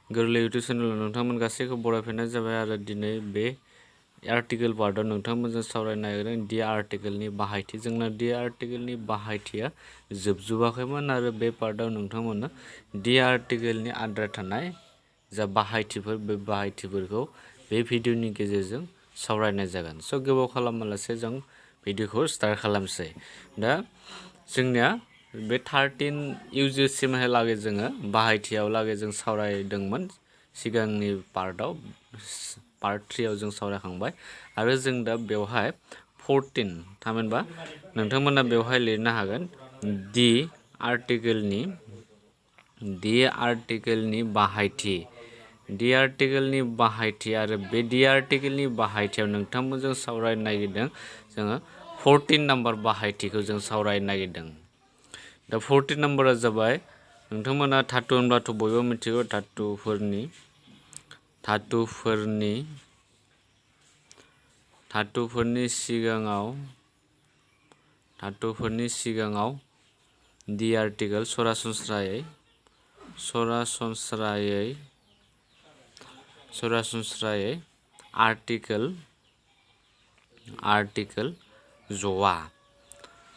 गोरलै इउटुब चेनेलाव नोंथांमोन गासैखौ बरायफैनाय जाबाय आरो दिनै बे आर्टिकेल पार्टआव नोंथांमोनजों सावरायनो नागिरदों दि आर्टिकेलनि बाहायथि। जोंना दि आर्टिकेलनि बाहायथिया जोबजोबाखैमोन आरो बे पार्टआव नोंथांमोननो दि आर्टिकेलनि आद्रा थानाय जा बाहायथिफोर बे बाहायथिफोरखौ बे भिडिअनि गेजेरजों सावरायनाय जागोन। स' गोबाव खालामालासे जों भिडिअखौ स्टार्ट खालामसै। दा जोंनिया बे 13 इउजेससिमहालागै जोङो बाहायथियाव लागै जों सावरायदोंमोन सिगांनि पार्टआव पार्ट 3 आव जों सावरायखांबाय आरो जों दा बेवहाय 14 थामहिनबा नोंथांमोना बेवहाय लिरनो हागोन दि आर्टिकेलनि बाहायथि। दि आर्टिकेलनि बाहायथि आरो बे दि आर्टिकेलनि बाहायथियाव नोंथांमोनजों सावरायनो नागिरदों जोङो 14 नाम्बार बाहायथिखौ जों सावरायनो नागिरदों। दा 14 नाम्बारा जाबाय नोंथांमोना धातु होनब्लाथ' बयबो मिथिगौ धातुफोरनि सिगाङाव दि आर्टिकेल सरासनस्रायै आर्टिकेल ज'आ।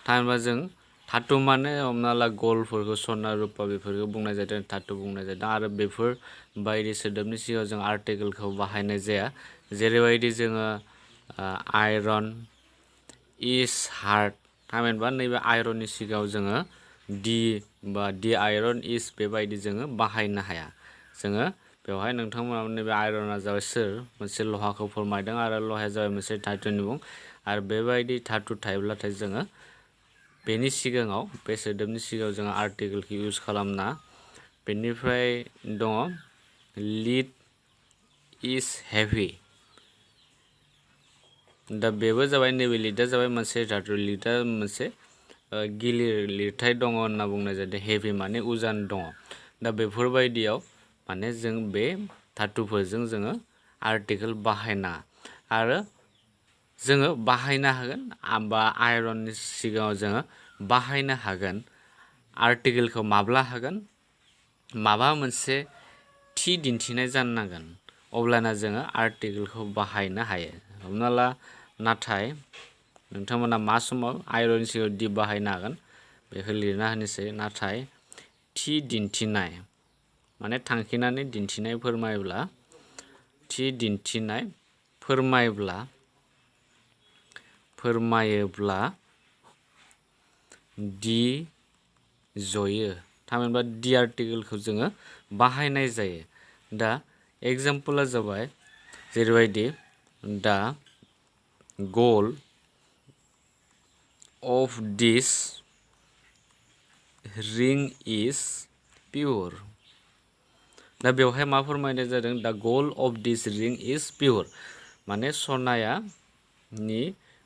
थामहिनबा जों धातु माने हमना ला गलफोरखौ सना रुपा बेफोरखौ बुंनाय जादों धातु बुंनाय जादों आरो बेफोर बायदि सोदोबनि सिगाङाव जों आर्टिकेलखौ बाहायनाय जाया। जेरैबायदि जोङो आयरन इज हार्ड थामहिनबा नैबे आयरननि सिगाङाव जोङो दि आयरन इज बेबायदि जोङो बाहायनो हाया। जोङो बेवहाय नोंथांमोना नैबे आयरना जाबाय सोर मोनसे लहाखौ फोरमायदों आरो लहाया जाबाय मोनसे धातुनि मुं आरो बेबायदि धातु थायोब्लाथाय जोङो बेनि सिगाङाव बे सोदोबनि सिगाङाव जोङो आर्टिकेलखौ इउज खालामना। बेनिफ्राय दङ लिड इज हेभि। दा बेबो जाबाय नैबे लिडआ जाबाय मोनसे धातु। लिडआ मोनसे गिलिर लिरथाय दङ होनना बुंनाय जादों। हेभि माने उजान दङ। दा बेफोरबायदियाव माने जों बे धातुफोरजों जोङो आर्टिकेल बाहायना आरो जोङो बाहायनो हागोन बा आयरननि सिगाङाव जोङो बाहायनो हागोन आर्टिकेलखौ माब्ला हागोन माबा मोनसे थि दिन्थिनाय जानो नांगोन अब्लाना जोङो आर्टिकेलखौ बाहायनो हायो। हमना ला नाथाय नोंथांमोना मा समाव आयरननि सिगाङाव दि बाहायनो हागोन बेखौ लिरना होनोसै। नाथाय थि दिन्थिनाय माने थांखिनानै दिन्थिनाय फोरमायोब्ला दि जयो थामहिनबा दि आर्टिकेलखौ जोङो बाहायनाय जायो। दा एग्जाम्पला जाबाय जेरैबायदि दा गोल अफ दिस रिं इज पियर। दा बेवहाय मा फोरमायनाय जादों दा गोल अफ दिस रिं इज पियर माने सनायानि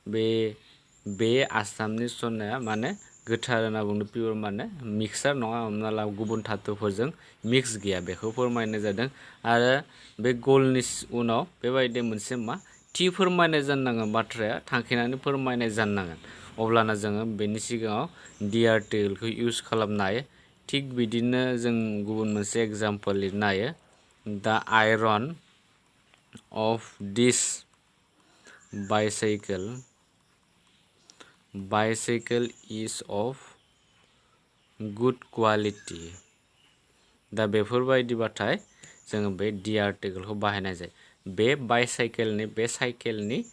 बे आसामनि सनाया माने गोथार होनना बुंदों। पियर माने मिक्सार नङा हमना ला गुबुन धातुफोरजों मिक्स गैया बेखौ फोरमायनाय जादों। आरो बे गलनि उनाव बेबायदि मोनसे मा थि फोरमायनाय जानो नांगोन बाथ्राया थांखिनानै फोरमायनाय जानो नांगोन अब्लाना जोङो बेनि सिगाङाव दि आर्टिकेलखौ इउज खालामनो हायो। थिग बिदिनो जों गुबुन मोनसे एग्जाम्पल लिरनो हायो दा iron of this bicycle is of good quality. दा बेफोरबायदिबाथाय जोङो बे दि आर्टिकेलखौ बाहायनाय जायो। बे साइकेलनि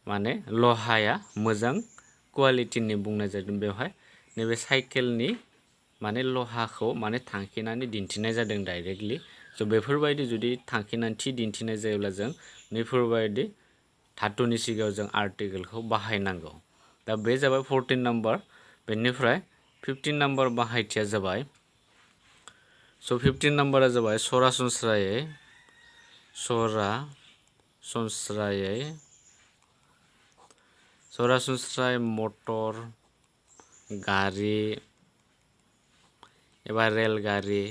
माने लहाया मोजां क्वालिटिनि बुंनाय जादों। बेवहाय नैबे साइकेलनि माने लहाखौ माने थांखिनानै दिन्थिनाय जादों डाइरेक्टलि। स' बेफोरबायदि जुदि थांखिनानै थि दिन्थिनाय जायोब्ला जों नैफोरबायदि धातुनि सिगाङाव जों आर्टिकेलखौ बाहायनांगौ। दा बे जाबाय 14 नाम्बार। बेनिफ्राय 15 नाम्बार बाहायथिया जाबाय 15 नाम्बारा जाबाय सरासनस्रायै मटर गारि एबा रेलगारि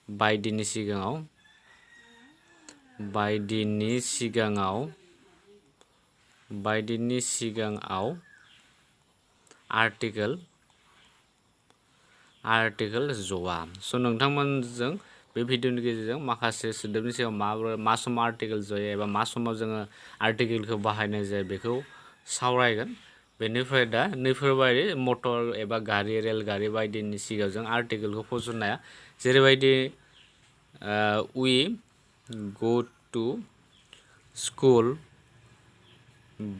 बायदिनि सिगाङाव आर्टिकेल ज'वा। स' नोंथांमोनजों बे भिडिअनि गेजेरजों माखासे सोदोबनि सायाव मा समाव आर्टिकेल जयो एबा मा समाव जोङो आर्टिकेलखौ बाहायनाय जायो बेखौ सावरायगोन। बेनिफ्राय दा नैफोरबायदि मटर एबा गारि रेलगारि बायदिनि सिगाङाव जों आर्टिकेलखौ फसंनाया जेरैबायदि वी गो टु स्कुल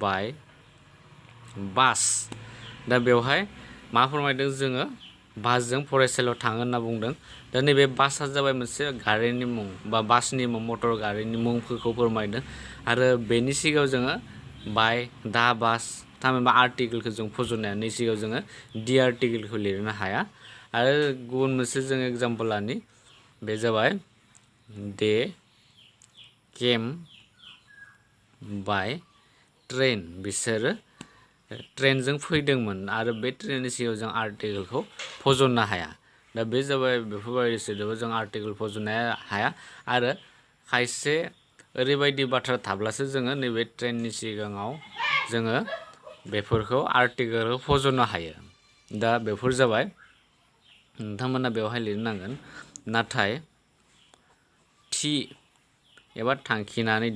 बाय बास। दा बेवहाय मा फोरमायदों जोङो बासजों फरायसालियाव थाङो होनना बुंदों। दा नैबे बासआ जाबाय मोनसे गारिनि मुं बा बासनि मुं मटर गारिनि मुंफोरखौ फोरमायदों आरो बेनि सिगाङाव जोङो बाय दा बास थामहिनबा आर्टिकेलखौ जों फज'नायनि सिगाङाव जोङो दि आर्टिकेलखौ लिरनो हाया। आरो गुबुन मोनसे जों एग्जाम्पल लानि बे जाबाय दे केम बाय ट्रेन। बिसोरो ट्रेनजों फैदोंमोन आरो बे ट्रेननि सिगाङाव जों आर्टिकेलखौ फज'नो हाया। दा बे जाबाय बेफोरबायदि सोदोबाव जों आर्टिकेल फज'नो हाया आरो खायसे ओरैबायदि बाथ्रा थाब्लासो जोङो नैबे ट्रेननि सिगाङाव जोङो बेफोरखौ आर्टिकेलखौ फज'नो हायो। दा बेफोर जाबाय नोंथांमोना बेवहाय लिरनांगोन नाथाय थि एबा थांखिनानै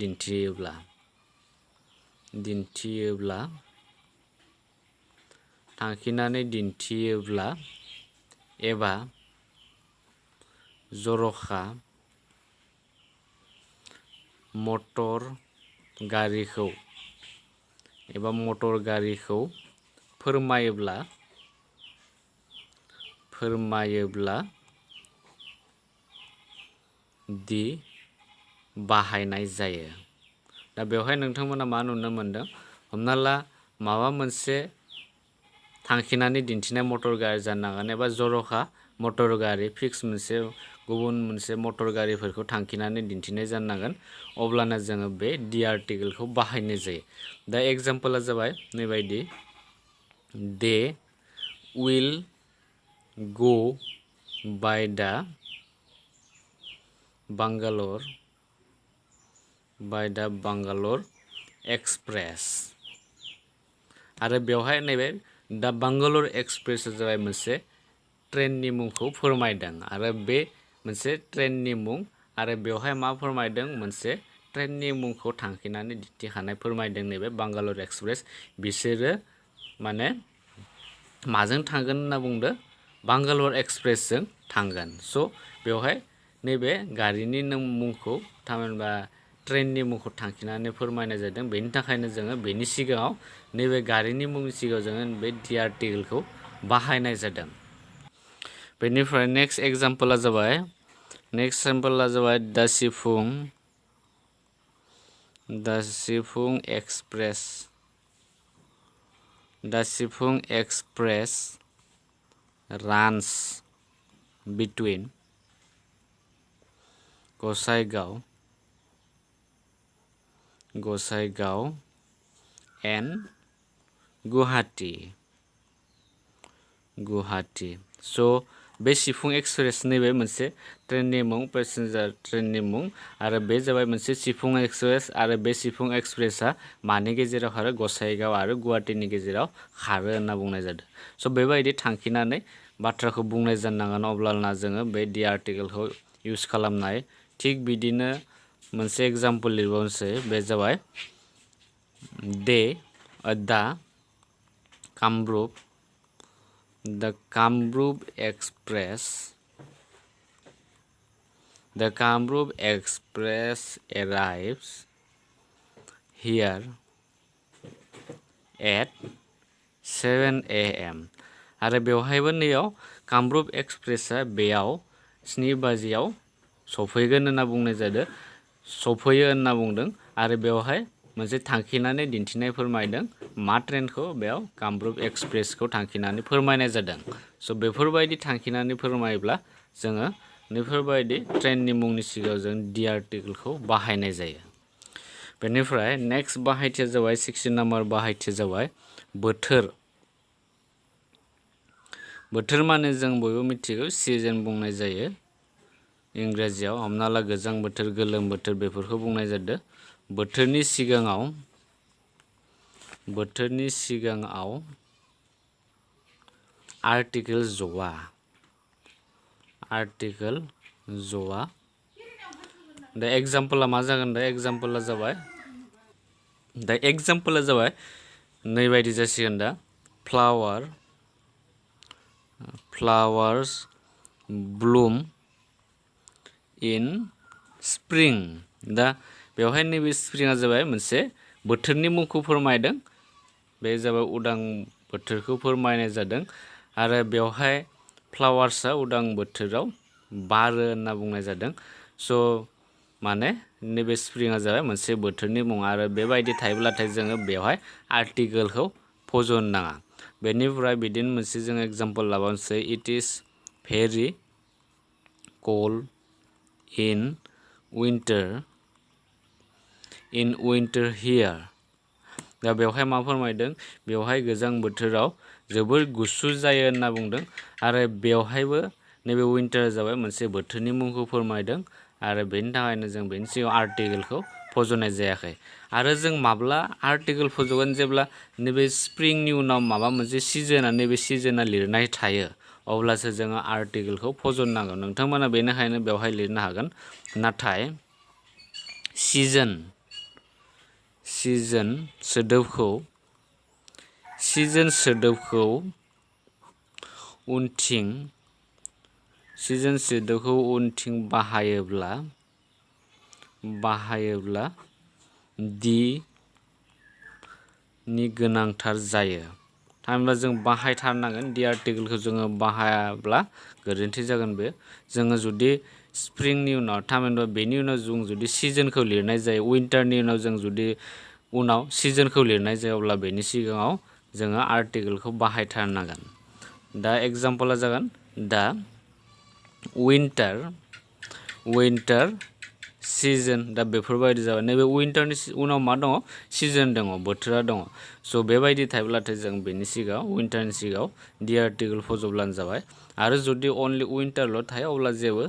दिन्थियोब्ला एबा जर'खा मटर गारिखौ फोरमायोब्ला दि बाहायनाय जायो। दा बेवहाय नोंथांमोना मा नुनो मोनदों हमना ला माबा मोनसे थांखिनानै दिन्थिनाय मटर गारि जानांगोन एबा जर'खा मटर गारि फिक्स मोनसे गुबुन मोनसे मटर गारिफोरखौ थांखिनानै दिन्थिनाय जानांगोन अब्लाना जोङो बे दि आर्टिकेलखौ बाहायनाय जायो। दा एग्जाम्पला जाबाय नैबायदि दे उइल गो बाय दा बांगालर एक्सप्रेस। आरो बेवहाय नैबे दा बांगालर एक्सप्रेसआ जाबाय मोनसे ट्रेननि मुंखौ फोरमायदों आरो बे मोनसे ट्रेननि मुं आरो बेवहाय मा फोरमायदों मोनसे ट्रेननि मुंखौ थांखिनानै दिन्थिखानाय फोरमायदों नैबे बांगालर एक्सप्रेस। बिसोरो माने माजों थांगोन होनना बुंदों बांगालर एक्सप्रेसजों थांगोन। स' बेवहाय नैबे गारिनि मुंखौ थामहिनबा ट्रेननि मुंखौ थांखिनानै फोरमायनाय जादों। बेनि थाखायनो जोङो बेनि सिगाङाव नैबे गारिनि मुंनि सिगाङाव जोङो बे दि आर्टिकेलखौ बाहायनाय जादों। बेनिफ्राय नेक्स्ट एग्जाम्पला जाबाय दा Siphung express runs between Gossaigaon and Guwahati. So' बे सिफुं एक्सप्रेस नैबे मोनसे ट्रेननि मुं पेसेन्जार ट्रेननि मुं आरो बे जाबाय मोनसे सिफुं एक्सप्रेस आरो बे सिफुं एक्सप्रेसआ मानि गेजेराव खारो गसाइगाव आरो गुवाहाटीनि गेजेराव खारो होनना बुंनाय जादों। स' बेबायदि थांखिनानै बाथ्राखौ बुंनाय जानांगोन अब्लाना जोङो बे दि आर्टिकेलखौ इउज खालामनाय। थिग बिदिनो मोनसे एग्जाम्पल लिरबावनोसै बे जाबाय दा Kamrup express arrives here at 7 AM। आरो बेवहायबो नैयाव कामरुप एक्सप्रेसआ बेयाव 7 बाजियाव सफैगोन होनना बुंनाय जादों सफैयो होनना बुंदों आरो बेवहाय मोनसे थांखिनानै दिन्थिनाय फोरमायदों मा ट्रेनखौ बेयाव कामरुप एक्सप्रेसखौ थांखिनानै फोरमायनाय जादों। स' बेफोरबायदि थांखिनानै फोरमायोब्ला जोङो बेफोरबायदि ट्रेननि मुंनि सिगाङाव जों दि आर्टिकेलखौ बाहायनाय जायो। बेनिफ्राय नेक्स्ट बाहायथिया जाबाय 16 नाम्बार बाहायथिया जाबाय बोथोर माने जों बयबो मिथिगौ सिजन बुंनाय जायो इंराजियाव। हमना ला गोजां बोथोर गोलोम बोथोर बेफोरखौ बुंनाय जादों। बोथोरनि सिगाङाव आर्टिकेल ज'वा आर्टिकेल ज'आ दा एग्जाम्पला मा जागोन दा एग्जाम्पला जाबाय नैबायदि जासिगोन दा फ्लावार्स ब्लुम इन स्प्रिं दा बेवहाय नैबे स्प्रिंआ जाबाय मोनसे बोथोरनि मुंखौ फोरमायदों बे जाबाय उदां बोथोरखौ फोरमायनाय जादों आरो बेवहाय फ्लावार्सआ उदां बोथोराव बारो होनना बुंनाय जादों स' माने नैबे स्प्रिंआ जाबाय मोनसे बोथोरनि मुं आरो बेबायदि थायोब्लाथाय जोङो बेवहाय आर्टिकेलखौ फज'नो नाङा बेनिफ्राय बिदिनो मोनसे जों एग्जाम्पल लाबावनोसै it is very cold in winter here दा बेवहाय मा फोरमायदों बेवहाय गोजां बोथोराव जोबोर गुसु जायो होनना बुंदों आरो बेवहायबो नैबे उइन्टार जाबाय मोनसे बोथोरनि मुंखौ फोरमायदों आरो बेनि थाखायनो जों बेनि सिगाङाव आर्टिकेलखौ फज'नाय जायाखै आरो जों माब्ला आर्टिकेल फज'गोन जेब्ला नैबे स्प्रिंनि उनाव माबा मोनसे नैबे सिजोना लिरनाय थायो अब्लासो जोङो आर्टिकेलखौ फज'नांगौ नोंथांमोना बेनिखायनो बेवहाय लिरनो हागोन नाथाय सिजोन सोदोबखौ उनथिं बाहायोब्ला दि नि गोनांथार जायो थामहिनबा जों बाहायथारनांगोन दि आर्टिकेलखौ जोङो बाहायाब्ला गोरोन्थि जागोन बे जोङो जुदि स्प्रिंनि उनाव थामहिनबा बेनि उनाव जों जुदि सिजोनखौ लिरनाय जायो उइन्टारनि उनाव जों जुदि सिजोनखौ लिरनाय जायो अब्ला बेनि सिगाङाव जोङो आर्टिकेलखौ बाहायथारनांगोन दा एग्जाम्पला जागोन दा उइन्टार सिजोन दा बेफोरबायदि जाबाय नैबे उइन्टारनि उनाव मा दङ सिजोन दङ बोथोरा दङ स' बेबायदि थायोब्लाथाय जों बेनि सिगाङाव उइन्टारनि सिगाङाव दि आर्टिकेल फज'ब्लानो जाबाय आरो जुदि अनलि उइन्टारल' थायो अब्ला जेबो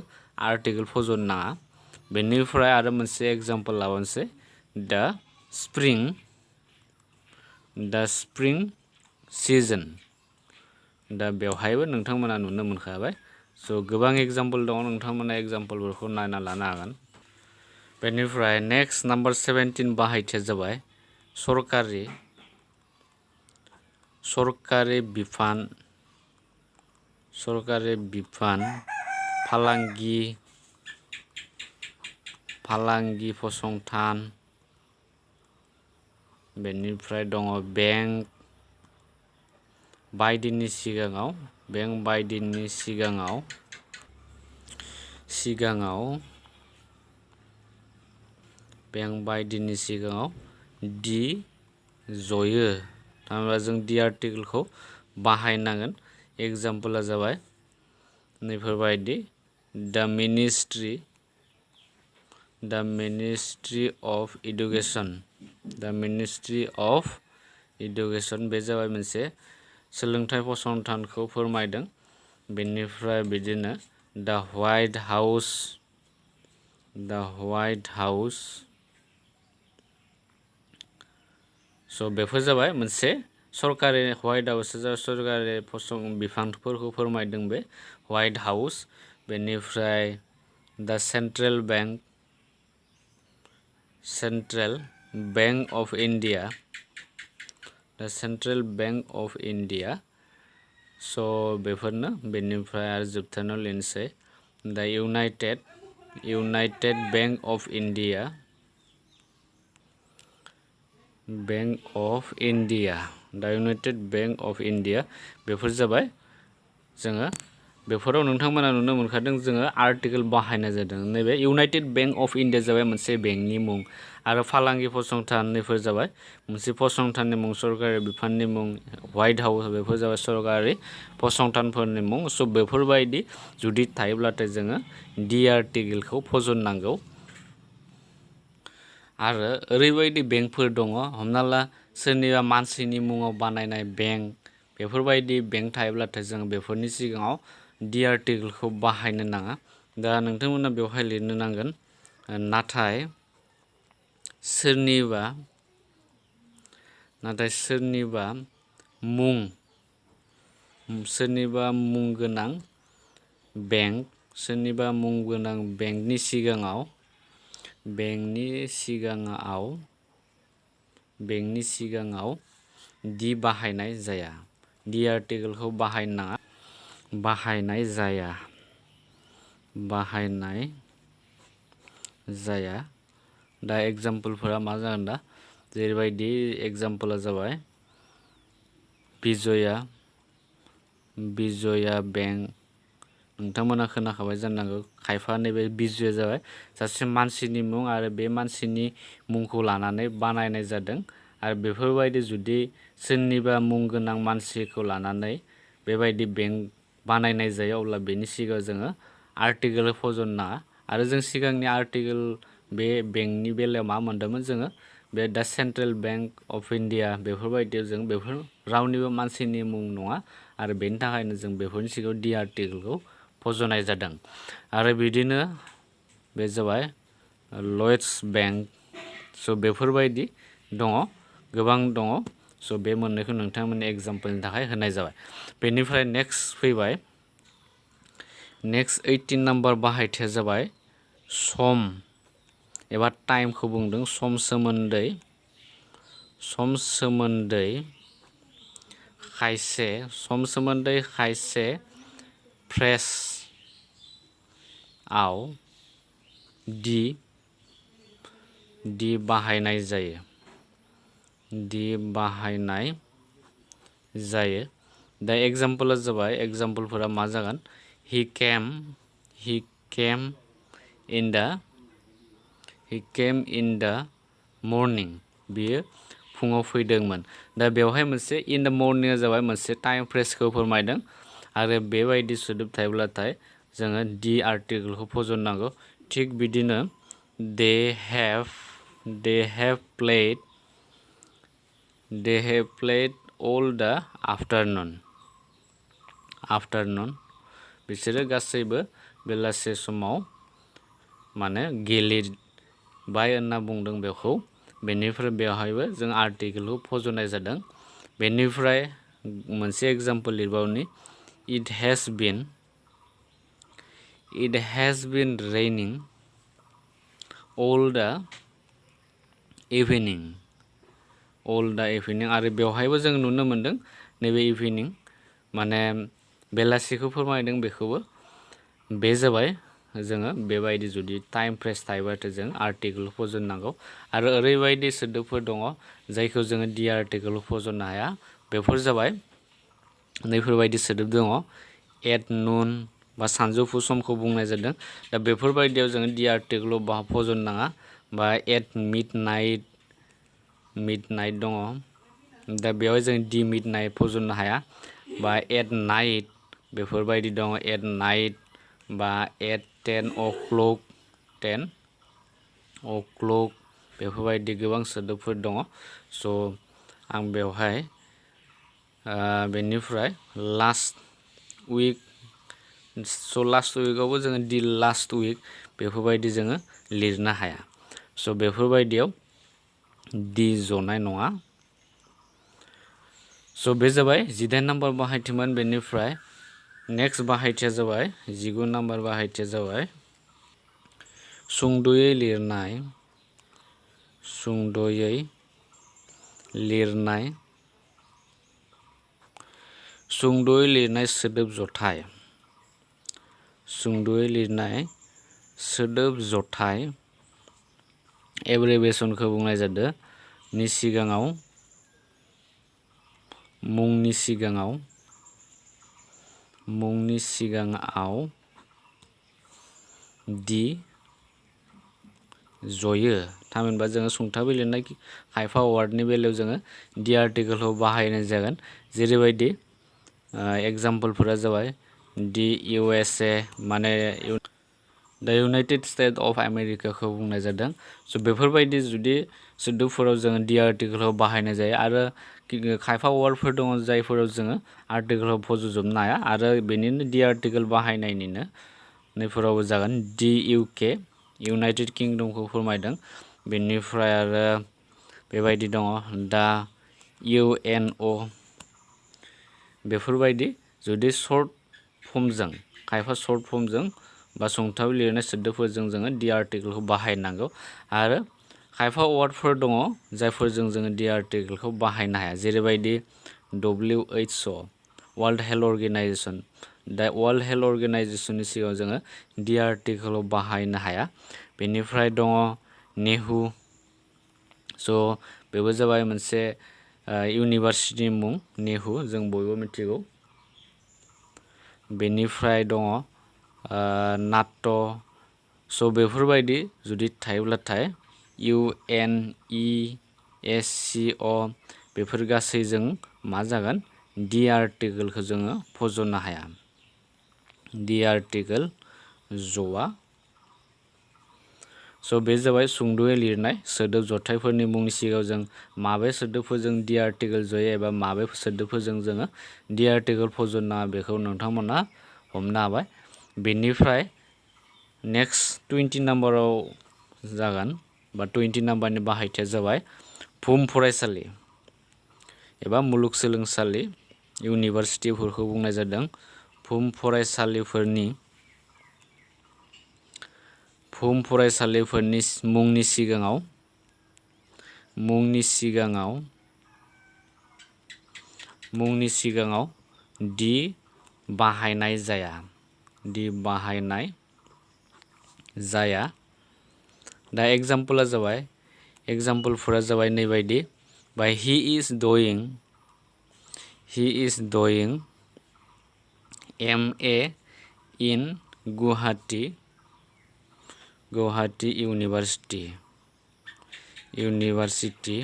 आर्टिकेल फज'नो नाङा बेनिफ्राय आरो मोनसे एग्जाम्पल लाबावनोसै दा स्प्रिं सिजोन दा बेवहायबो नोंथांमोना नुनो मोनखाबाय स' गोबां एग्जाम्पल दङ नोंथांमोना एग्जाम्पलफोरखौ नायना लानो हागोन बेनिफ्राय नेक्स्ट नाम्बार 17 बाहायथिया जाबाय सरकारि बिफान फालांगि फसंथान बेनिफ्राय दङ बेंक बायदिनि सिगाङाव दि जयो थामहिनबा जों दि आर्टिकेलखौ बाहायनांगोन एग्जाम्पला जाबाय नैफोरबायदि दा मिनिस्ट्रि अफ इडुकेसन बे जाबाय मोनसे सोलोंथाइ फसंथानखौ फोरमायदों बेनिफ्राय बिदिनो दा व्हाइट हाउस स' बेफोर जाबाय मोनसे सरकारि व्हाइट हाउसआ जाबाय सरकारि बिफानफोरखौ फोरमायदों बे व्हाइट हाउस बेनिफ्राय दा सेन्ट्रेल बेंक अफ इन्डिया स' बेफोरनो बेनिफ्राय आरो जोबथारनायाव लिरनोसै दा इउनाइटेड बेंक अफ इन्डिया दा इउनाइटेड बेंक अफ इन्डिया बेफोर जाबाय जोङो बेफोराव नोंथांमोना नुनो मोनखादों जोङो आर्टिकेल बाहायनाय जादों नैबे इउनाइटेड बेंक अफ इन्डिया जाबाय मोनसे बेंकनि मुं आरो फालांगि फसंथान नैफोर जाबाय मोनसे फसंथाननि मुं सरकारि बिफाननि मुं व्हाइट हाउस बेफोर जाबाय सरकारि फसंथानफोरनि मुं स' बेफोरबायदि जुदि थायोब्लाथाय जोङो दि आर्टिकेलखौ फज'नांगौ आरो ओरैबायदि बेंकफोर दङ हमना ला सोरनिबा मानसिनि मुङाव बानायनाय बेंक बेफोरबायदि बेंक थायोब्लाथाय जों बेफोरनि सिगाङाव दि आर्टिकेलखौ बाहायनो नाङा दा नोंथांमोना बेवहाय लिरनो नांगोन नाथाय सोरनिबा मुं गोनां बेंक सोरनिबा मुं गोनां बेंकनि सिगाङाव दि बाहायनाय जाया। दि आर्टिकेलखौ बाहायनाय जाया। दा एग्जाम्पलफोरा मा जागोन दा? जेरैबायदि एग्जाम्पला जाबाय बिजया बेंक। नोंथांमोना खोनाखाबाय जानांगौ। खायफा नैबे बिजया जाबाय सासे मानसिनि मुं आरो बे मानसिनि मुंखौ लानानै बानायनाय जादों। आरो बेफोरबायदि जुदि सोरनिबा मुं गोनां मानसिखौ लानानै बेबायदि बेंक बानायनाय जायो अब्ला बेनि सिगाङाव जोङो आर्टिकेल फज'नो नाङा। आरो जों सिगांनि आर्टिकेल बे बेंकनि बेलायाव मा मोन्दोंमोन जोङो? बे दा सेन्ट्रेल बेंक अफ इन्डिया बेफोरबायदियाव जों बेफोर रावनिबो मानसिनि मुं नङा आरो बेनि थाखायनो जों बेफोरनि सिगाङाव दि आर्टिकेलखौ फज'नाय जादों। आरो बिदिनो बे जाबाय लयड्स बेंक। स' बेफोरबायदि दङ, गोबां दङ। स' बे मोननैखौ नोंथांमोननि एग्जाम्पलनि थाखाय होनाय जाबाय। बेनिफ्राय नेक्स्ट फैबाय, नेक्स्ट 18 नाम्बार बाहायथिया जाबाय सम एबा टाइमखौ बुंदों। सम सोमोन्दै खायसे फ्रेसआव दि बाहायनाय जायो। दा एग्जाम्पला जाबाय, एग्जाम्पलफोरा मा जागोन? He came in the morning. बियो फुङाव फैदोंमोन। दा बेवहाय मोनसे इन द मर्निंआ जाबाय मोनसे टाइम फ्रेसखौ फोरमायदों। आरो बेबायदि सोदोब थायोब्लाथाय जोङो दि आर्टिकेलखौ फज'नांगौ। थिग बिदिनो they have played all the afternoon. बिसोरो गासैबो बेलासे समाव माने गेलेबाय होनना बुंदों बेखौ। बेनिफ्राय बेवहायबो जों आर्टिकेलखौ फज'नाय जादों। बेनिफ्राय मोनसे example लिरबावनि, It has been raining all the evening. आरो बेवहायबो जों नुनो मोनदों नैबे इभिनिं माने बेलासिखौ फोरमायदों बेखौबो। बे जाबाय जोङो बेबायदि जुदि टाइम फ्रेस थायोबाथाय जों आर्टिकेल फज'नांगौ। आरो ओरैबायदि सोदोबफोर दङ जायखौ जोङो दि आर्टिकेल फज'नो हाया। बेफोर जाबाय नैफोरबायदि सोदोब दङ। एट नुन बा सानजौफु समखौ बुंनाय जादों। दा बेफोरबायदियाव जोङो दि आर्टिकेलाव फज'नो नाङा। बा एट मिडनाइट दङ। दा बेवहाय जों दि मिडनाइट फज'नो हाया। बा एट नाइट बेफोरबायदि दङ। एट नाइट बा एट 10 o'clock बेफोरबायदि गोबां सोदोबफोर दङ। स' आं बेवहाय बेनिफ्राय लास्ट उइकआवबो जोङो दि लास्ट उइक बेफोरबायदि जोङो लिरनो हाया। स' बेफोरबायदियाव दि जनाय नङा। स' बे जाबाय 18 नाम्बार बाहायथिमोन। बेनिफ्राय नेक्स्ट बाहायथिया जाबाय 19 नाम्बार बाहायथिया जाबाय सुंद'यै लिरनाय सोदोब जथाय एब्रिभिएसनखौ बुंनाय जादों। मुंनि सिगाङाव दि जयो। थामहिनबा जोङो सुंथाबै लिरनाय खायफा वार्डनि बेलायाव जोङो दि आर्टिकेलखौ बाहायनाय जागोन। जेरैबायदि एग्जाम्पलफोरा जाबाय दि USA माने दा इउनाइटेड स्टेट्स अफ आमेरिकाखौ बुंनाय जादों। स' बेफोरबायदि जुदि सोदोबफोराव जोङो दि आर्टिकेलखौ बाहायनाय जायो। आरो खायफा वार्डफोर दङ जायफोराव जोङो आर्टिकेलखौ फज'जोबनो हाया। आरो बेनिनो दि आर्टिकेल बाहायनायनिनो नैफोरावबो जागोन दि UK इउनाइटेड किंडमखौ फोरमायदों। बेनिफ्राय आरो बेबायदि दङ दा UNO बेफोरबायदि जुदि खायफा सर्ट फर्मजों बा सुंथाबै लिरनाय सोदोबफोरजों जोङो दि आर्टिकेलखौ बाहायनांगौ आरो खायफा वार्डफोर दङ जायफोरजों जोङो दि आर्टिकेलखौ बाहायनो हाया जेरैबायदि WHO वर्ल्ड हेल्थ अर्गेनाइजेसन दा वर्ल्ड हेल्थ अर्गेनाइजेसननि सिगाङाव जोङो दि आर्टिकेलखौ बाहायनो हाया बेनिफ्राय दङ नेहु स' बेबो जाबाय मोनसे इउनिभारसिटिनि मुं नेहु जों बयबो मिथिगौ बेनिफ्राय दङ नाट' स' बेफोरबायदि जुदि थायोब्लाथाय UNESCO बेफोर गासैजों मा जागोन दि आर्टिकेलखौ जोङो फज'नो हाया दि आर्टिकेल ज'आ स' बे जाबाय सुंद'यै लिरनाय सोदोब जथायफोरनि मुंनि सिगाङाव जों माबे सोदोबफोरजों दि आर्टिकेल जयो एबा माबे सोदोबफोरजों जोङो दि आर्टिकेल फज'ना बेखौ नोंथांमोना हमनो हाबाय बेनिफ्राय नेक्स्ट 20 नाम्बाराव जागोन बा 20 नाम्बारनि बाहायथिया जाबाय भुम फरायसालि एबा मुलुगसोलोंसालि इउनिभारसिटिफोरखौ बुंनाय जादों भुम फरायसालिफोरनि मुंनि सिगाङाव दि बाहायनाय जाया दा एग्जाम्पलफोरा जाबाय नैबायदि बा he is doing MA in Guwahati university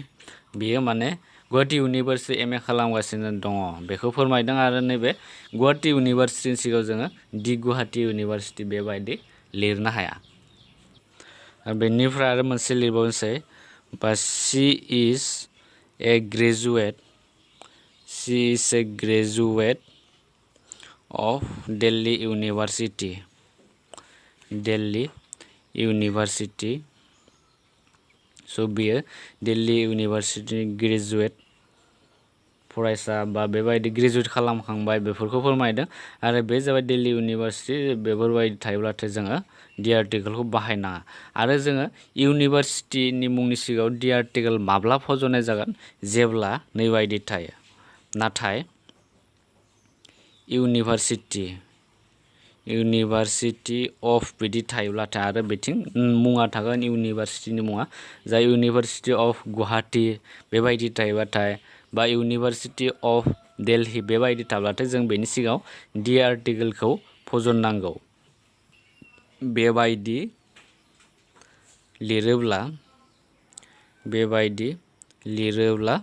बेयो माने गुवाहाटी इउनिभारसिटि MA खालामगासिनो दङ बेखौ फोरमायदों आरो नैबे गुवाहाटी इउनिभारसिटिनि सिगाङाव जोङो दि गुवाहाटी इउनिभारसिटि बेबायदि लिरनो हाया बेनिफ्राय आरो मोनसे लिरबावनोसै बा she is a graduate of Delhi University स' बियो दिल्ली इउनिभारसिटिनि ग्रेजुवेट फरायसा बा बेबायदि ग्रेजुवेट खालामखांबाय बेफोरखौ फोरमायदों आरो बे जाबाय दिल्ली इउनिभारसिटि बेफोरबायदि थायोब्लाथाय जोङो दि आर्टिकेलखौ बाहायनाङा आरो जोङो इउनिभारसिटिनि मुंनि सिगाङाव दि आर्टिकेल माब्ला फज'नाय जागोन जेब्ला नैबायदि थायो नाथाय इउनिभारसिटि अफ बिदि थायोब्लाथाय आरो बिथिं मुङा थागोन इउनिभारसिटिनि मुङा जाय इउनिभारसिटि अफ गुवाहाटी बेबायदि थायोबाथाय बा इउनिभारसिटि अफ दिल्ली बेबायदि थाब्लाथाय जों बेनि सिगाङाव दि आर्टिकेलखौ फज'नांगौ बेबायदि लिरोब्ला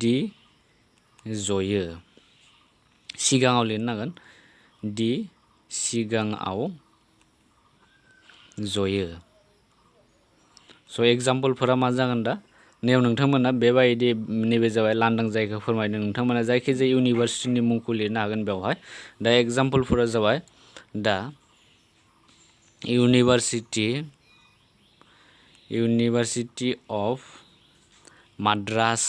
दि जयो सिगाङाव लिरनांगोन दि सिगाङाव जयो स' एग्जाम्पलफोरा मा जागोन दा नैयाव नोंथांमोना बेबायदि नैबे जाबाय लांदां जायगाखौ फोरमायदों नोंथांमोना जायखिजाया इउनिभारसिटिनि मुंखौ लिरनो हागोन बेवहाय दा एग्जाम्पलफोरा जाबाय दा इउनिभारसिटि अफ माद्रास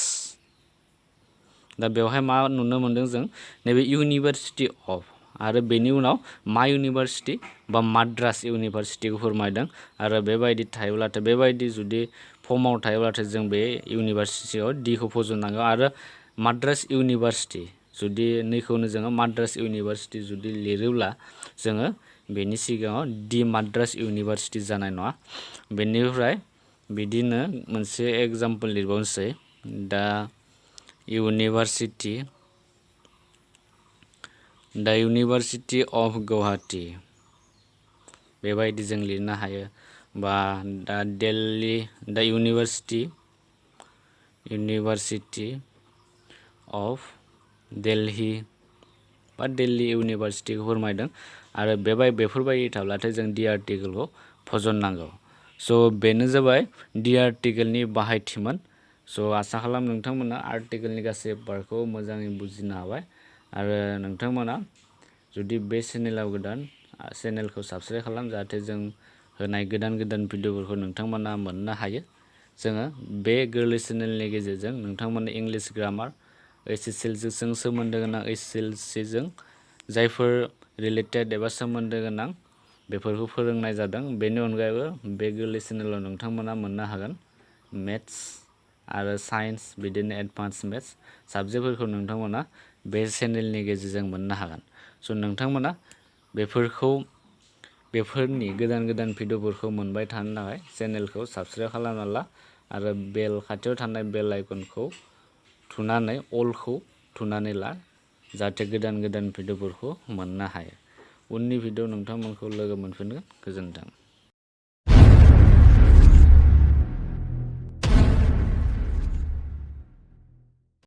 दा बेवहाय मा नुनो मोनदों जों नैबे इउनिभारसिटि अफ आरो बेनि उनाव मा इउनिभारसिटि बा माद्रास इउनिभारसिटिखौ फोरमायदों आरो बेबायदि थायोब्लाथाय बेबायदि जुदि फर्माव थायोब्लाथाय जों बे इउनिभारसिटियाव डिखौ फज'नांगौ आरो माद्रास इउनिभारसिटि जुदि नैखौनो जोङो माद्रास इउनिभारसिटि जुदि लिरोब्ला जोङो बेनि सिगाङाव दि माद्रास इउनिभारसिटि जानाय नङा बेनिफ्राय बिदिनो मोनसे एग्जाम्पल लिरबावनोसै दा इउनिभारसिटि अफ गुवाहाटी बेबायदि जों लिरनो हायो बा दा इउनिभारसिटि अफ दिल्ली बा दिल्ली इउनिभारसिटिखौ फोरमायदों आरो बेफोरबायदि थाब्लाथाय जों दि आर्टिकेलखौ फज'नांगौ स' बेनो जाबाय दि आर्टिकेलनि बाहायथिमोन स' आसा खालाम नोंथांमोना आर्टिकेलनि गासै पार्टखौ मोजाङै बुजिनो हाबाय आरो नोंथांमोना जुदि बे चेनेलाव गोदान चेनेलखौ साबस्क्राइब खालाम जाहाथे जों होनाय गोदान भिडिअफोरखौ नोंथांमोना मोननो हायो जोङो बे गोरलै चेनेलनि गेजेरजों नोंथांमोननि इंलिश ग्रामार SSLCजों सोमोन्दो गोनां SSLCजों जायफोर रिलेटेड एबा सोमोन्दो गोनां बेफोरखौ फोरोंनाय जादों। बेनि अनगायैबो बे गोरलै चेनेलाव नोंथांमोना मोननो हागोन मेथ्स आरो साइन्स बिदिनो एडभान्स मेथ्स साबजेक्टफोरखौ नोंथांमोना बे चेनेलनि गेजेरजों मोननो हागोन। स' नोंथांमोना बेफोरनि गोदान गोदान भिडिअफोरखौ मोनबाय थानो थाखाय चेनेलखौ साबस्क्राइब खालामना ला आरो खाथियाव थानाय बेल आइकनखौ थुनानै अलखौ थुनानै ला जाहाथे गोदान गोदान भिडिअफोरखौ मोननो हायो। उननि भिडिअ नोंथांमोनखौ लोगो मोनफिनगोन। गोजोन्थों।